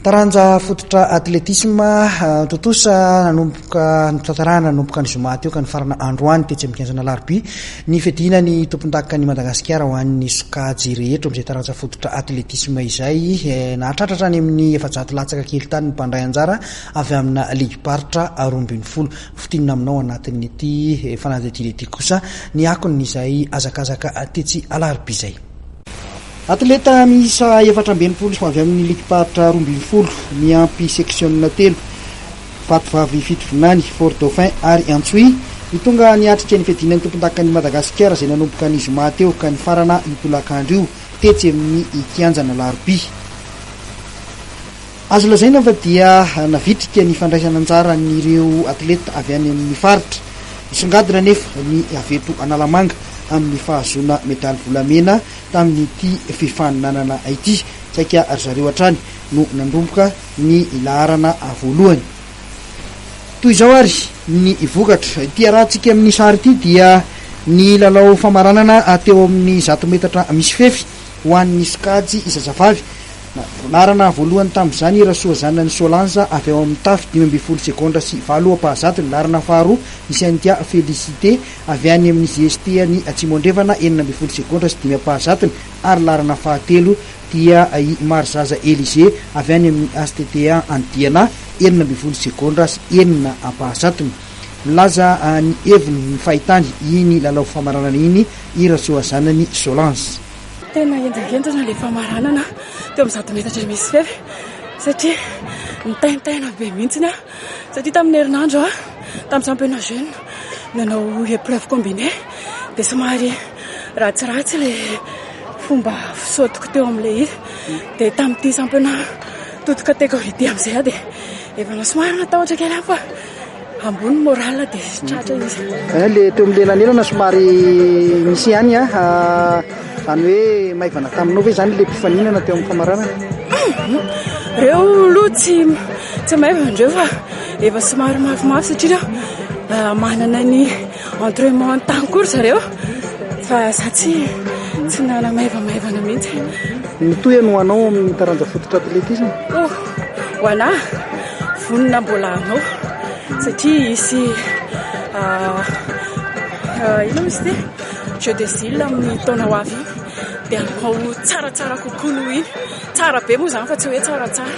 Taranja fototra atletisma, tontosa nanomboka notanterahina nanomboka ny zoma teo ka nifarana androany tetsy amin'ny kianjan'Alarobia ny fiadiana ny tompondakan'i Madagasikara ho an'ny sokajy rehetra amin'izay taranja fototra atletisma izay. Nahatratra hatrany amin'ny 400 latsaka kely tany ny mpandray anjara avy amina ligim-paritra 12. Fintinina aminao anatin'ity fanadihadiana ity kosa ny akon'izay hazakazaka tetsy Alarobia izay. Atleta miisa 64 avy amin'ny ligim-paritra 12, miampy seksiona telo, Vatovavy Fitovinany, Fort Dauphin ary Antsohihy, no tonga niatrika ny fiadiana ny tompondakan'i Madagasikara izay nanomboka ny zoma teo ka nifarana io tolakandro io tetsy amin'ny kianjan'Alarobia. Azo lazaina fa dia navitrika ny fandraisana anjaran'ireo atleta avy any amin'ny faritra. Nisongadina anefa ny avy eto Analamanga amin'ny fahazoana medaly volamena tamin'ity fifaninanana ity. Saika ry zareo hatrany no nandromboka ny laharana voalohany. Toy izao ary ny vokatra. Ity arahantsika amin'ny sary ity dia ny lalao famaranana teo amin'ny 100 metatra misy fefy ho an'ny sokajy zazavavy. Laharana voalohany tamin'izany i Rasoazanany Solange avy ao amin'ny Tafo, 15 segondra sy valo ampahazatony. Laharana faharoa i Cynthia Félicité avy any amin'ny JST any Atsimo Andrefana, 16 segondra sy dimy ampahazatony ary laharana fahatelo dia i Marizaza Elysée avy any amin'ny HTTA any Diana, 16 segondra sy enina ampahazatony. Milaza ny heviny ny fahitany iny lalao famaranana iny i Rasoazanany Solange. Tena henjakenjana ilay famaranana teo amin'ny 100 metatra misy fefy satria nitaintaina be mihitsy aho satria tamin'ny herinandro aho tamin'ny championnat jeune nanao épreuve combinée dia somary ratsiratsy ilay fomba fisaotiko teo amin'ilay izy dia tamin'ity championnat toute catégorie ity amin'izay aho dia efa somary natahotra kely aho fa ambony ny moral dia tratra izy. Eh, le teo amin'ny lelanelana somary nisy ihany a, ah, zany hoe maivana taminao ve zany le mpifaninana teo amin'ny famaranana? Reo aloha tsy tsy maivana ndreo fa efa somary mafimafy satria ah, manana ny entraînement tany koa ry zareo fa za tsy tsy nanamaivamaivana mihitsy. Mitohy no anao amin'ny taranja fototra atletisme? Oh, ho anah Vonona mbola hanao satria hisy inona moa izy ity? Jeux des îles amin'ny taona ho avy iny dia hanao tsaratsara kokoa noho iny. Tsara be moa izany fa tsy hoe tsaratsara.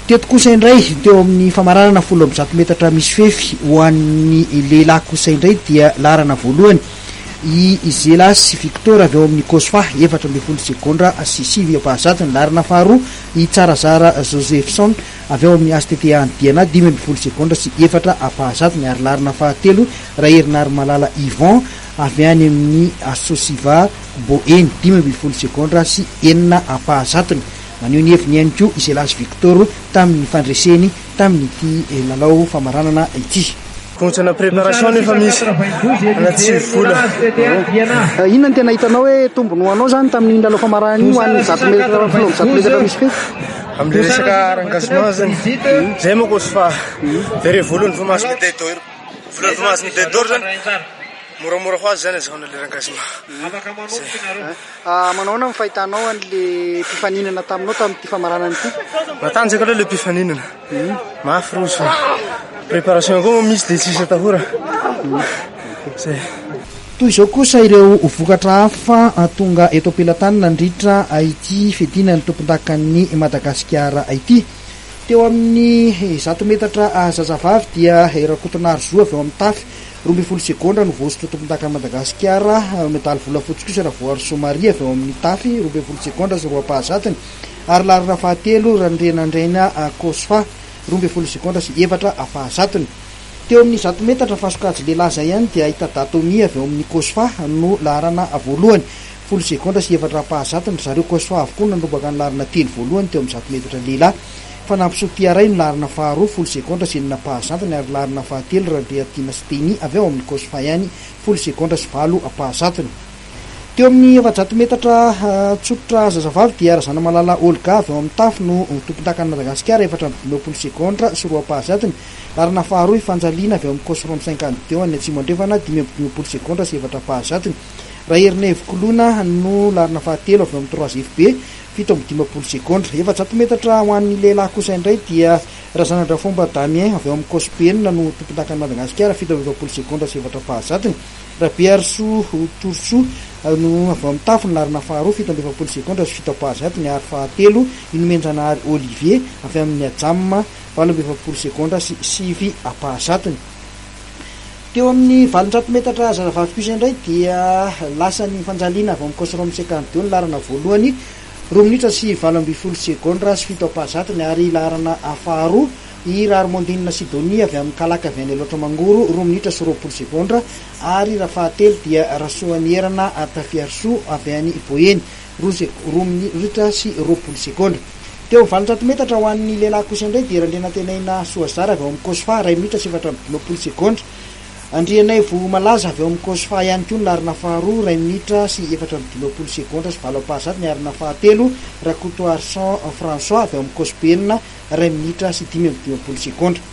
Teto kosa indray, teo amin'ny famaranana 110 metatra misy fefy ho an'ny lehilahy kosa indray dia laharana voalohany i Zelasy Victor avy ao amin'ny Cosfa, 14 segondra sy sivy ampahazatony. Laharana faharoa i Tsarazara Josephson avy ao amin'ny HTTA Diana, 15 segondra sy efatra ampahazatony ary laharana fahatelo Raherinarimalala Yvon avy any amin'ny Associva Boeny, 15 segondra sy enina ampahazatony. Maneho ny heviny ihany koa i Zelasy Victor tamin'ny fandreseny tamin'ity lalao famaranana ity. Korontana préparation nefa misy anaty vola. Inona no tena hitanao hoe tombony ho anao zany tamin'iny lalao famaranana iny ho an'ny 100 metatra 110 metatra misy fefy? Amin'ilay resaka engagement zany, zay manko tsy fa very voalohany vao mahazo médaille d'or, voalohany vao mahazo médaille d'or zany moramora ho azy zany azahoana le engagement. Zay. Manao ahoana ny fahitanao an'le mpifaninana taminao tamin'ity famaranana ity? Matanjaka aloha le mpifaninana. Mafy rozy fa préparation koa moa misy dia tsisy atahora. Zay. Toy izao kosa ireo vokatra hafa tonga eto am-pelatany nandritra ity fiadiana ny tompondakan'i Madagasikara ity. Teo amin'ny 100 metatra zazavavy dia Rakotonary Zo avy ao amin'ny Tafy, 12 segondra no voahosotra tompondakan'i Madagasikara. Medaly volafotsy kosa Ravoarisoa Maria avy ao amin'ny Tafy, 12 segondra sy roa ampahazatony. Ary laharana fahatelo Randrianandraina Cosfa, 12 segondra sy efatra ampahazatony. Teo amin'ny 100 metatra fa sokajy lehilahy izay ihany dia i Tada Tommy avy ao amin'ny Cosfa no laharana voalohany, folo segondra sy efatra ampahazatony. Ry zareo Cosfa avokoa no nandrombaka ny laharana telo voalohany teo amin'ny 100 metatra lehilahy. Fanampisoa Tiaray no laharana faharoa, folo segondra sy enina ampahazatony ary laharana fahatelo Randriatiana Steny avy ao amin'ny Cosfa ihany, folo segondra sy valo ampahazatony. Teo amin'ny 400 metatra tsotra zazavavy dia Razanamalala Olga avy ao amin'ny Tafo no tompondakan'i Madagasikara, 54 segondra sy roa ampahazatony. Laharana faharoa i Fanjaliana avy ao amin'ny Cosrom 52 any Atsimo Andrefana, 55 segondra sy efatra ampahazatony. Raherinaivo Koloina no laharana fahatelo avy ao amin'ny Trois FB, 57 segondra. 400 metatra ho an'ny lehilahy kosa indray dia Razanadrafomba Damien avy ao amin'ny Cospe 6 no tompondakan'i Madagasikara, 47 segondra sy efatra ampahazatony. Rabearisoa Torosoa no avy ao amin'ny Tafo ny laharana faharoa, 47 segondra sy fito ampahazatony ary fahatelo i Nomenjanahary Olivier avy amin'ny Ajam, 48 segondra sy sivy ampahazatony. Teo amin'ny 800 metatra zaravavy kosa indray dia lasan'i Fanjaliana avy ao amin'ny Cosrom Secardio ny laharana voalohany, roa minitra sy 18 segondra sy fito ampahazatony ary laharana faharoa i Raharimondina Sidonie avy amin'ny Kalaka avy any Alaotra Mangoro, roa minitra sy 20 segondra ary raha fahatelo dia Rasoanierana Tafiarisoa avy any Boeny, roa minitra sy 20 segondra. Teo amin'ny 800 metatra ho an'ny lehilahy kosa indray dia Randrianantenaina Soazara avy ao amin'ny Cosfa, iray minitra sy 54 segondra. Andrianaivo Malaza avy ao amin'ny Cosfa ihany koa ny laharana faharoa, iray minitra sy 54 segondra sy valo ampahazatony ary ny fahatelo Rakotoarison François avy ao amin'ny Cospe enina, iray minitra sy 55 segondra.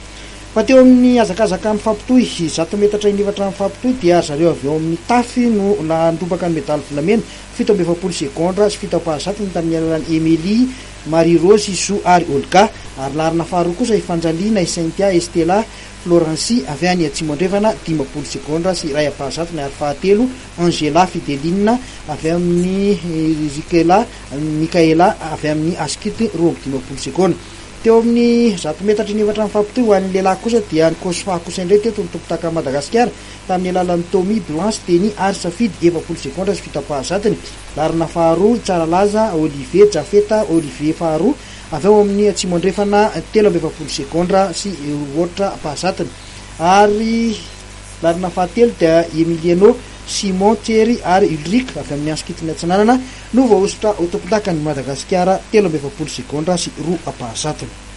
Fa teo amin'ny hazakazaka mifampitohy, 100 metatra inefatra mifampitohy dia ry zareo avy ao amin'ny Tafy no nandrombaka ny medaly volamena, 47 segondra sy fito ampahazatony tamin'ny alalan'i Emelie, Marie Rose, Zo ary Olga. Ary laharana faharoa kosa i Fanjaliana, i Cynthia, Estella, Florencie avy any Atsimo Andrefana, 50 segondra sy iray ampahazatony ary fahatelo Angela Fideline avy amin'ny Riquela Michaela avy amin'ny Askit, 52 segondra. Teo amin'ny 100 metatra inefatra mifampitohy ho an'ny lehilahy kosa dia ny Cosfa kosa indray teto ny tompondakan'i Madagasikara tamin'ny alalan'i Tommy, Blanche, Teny ary Safidy, 40 segondra sy fito ampahazatony. Laharana faharoa, Tsaralaza, Olivier, Jafeta, Olivier faharoa avy ao amin'ny Atsimo Andrefana, 43 segondra sy roa ampahazatony. Ary laharana fahatelo dia Emiliano, Simon, Thierry ary Ulrich avy amin'ny Ansikitony Atsinanana no voahosotra ho tompondakan'i Madagasikara, 43 segondra sy roa ampahazatony.